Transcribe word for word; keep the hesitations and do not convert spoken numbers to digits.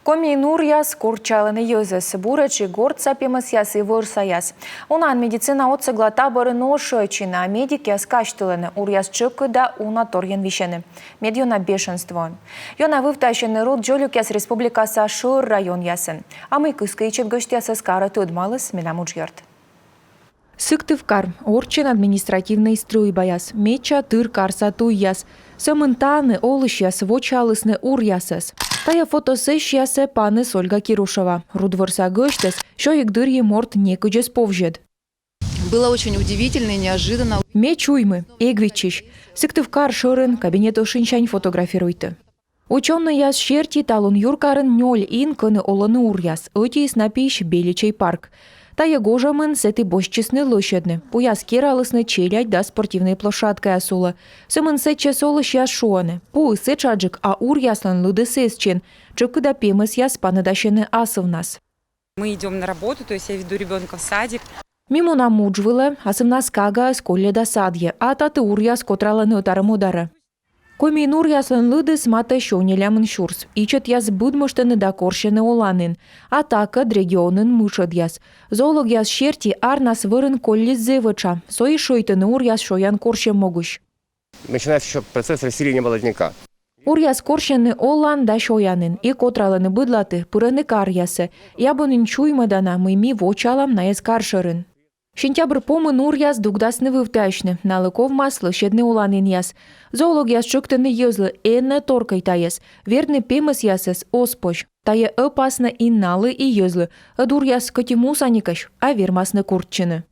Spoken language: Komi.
Комиын уръяс корчалӧны йӧзӧс. Буретш и гортса пемӧсъяс, и вӧрсаяс. Унаӧн медицина отсӧгла та бӧрын оз шыӧдчыны, а медикъяс казьтылӧны: уръяс тшӧкыда уна торйӧн висьӧны. Медъёна бешенствоӧн. Ёна вывтасьӧны руд дзолюкъяс республикаса шӧр районъясын. А мый кыскӧ ичӧт гӧсьтъясӧс карӧ тӧдмаліс менам уджъёрт. Сыктывкар. Орччӧн административнӧй стрӧйбаяс. Медся тыр карса туйяс. Сӧмын тані олысьяс вочаалісны уръясӧс. Тайӧ фото сэсся панис Ольга Кирушева. Руд вӧрса гӧсьтӧс сёйигдырйи морт некыдз эз повзьӧд. Было очень удивительно и неожиданно. Ме чуйми, эг виччысь. Сыктывкар шӧрын кабинет ӧшиньсянь фотографируйті. Учёнӧйяс серти, талун юркарын нёль ин, кӧні олӧны уръяс. Ӧтиыс на пиысь Беличӧй парк. Тайӧ гожӧмын сэті босьтчисны лӧсьӧдны. Пуяс кералісны челядь да спортивнӧй площадкаяс улӧ. Сӧмын сэтчӧс олысьяс шуӧны: пуыс этшаджык, а уръяслӧн лыдыс эстчин. Тшӧкыда пемӧсъяс паныдасьӧны асывнас. Мы идем на работу, то есть я веду ребенка в садик. Ми мунам удж вылӧ, асывнас кагаӧс колльӧда садйӧ, а таті уръяс котралӧны ӧтарӧ-мӧдарӧ. Комиын уръяслӧн лыдыс матӧ сё нелямын сюрс. Ичӧтъяс быдмыштӧны да корсьӧны оланін. А та кӧд регионын мытшӧдъяс. Зоологъяс серти, арнас вӧрын коллис зэв этша. Со и шӧйтӧны уръяс сёян корсьӧм могысь. Начинается еще процесс расселения молодняка. Уръяс корсьӧны олан да сёянін и котралӧны быдлаті, пырӧны каръясӧ. Ябунын чуймӧдана, мый ми вочаалам найӧс кар шӧрын. Сентябрь помын уръяс дугдасны вывтасьны, налы ковмас лӧсьӧдны оланінъяс. Зоологъяс тшӧктӧны йӧзлы: энӧ торкӧй тайӧс, вердны пемӧсъясӧс оз позь. Тайӧ ӧпаснӧ и налы, и йӧзлы. Ӧд уръяс кӧть и мусаникӧсь, а вермасны курччыны.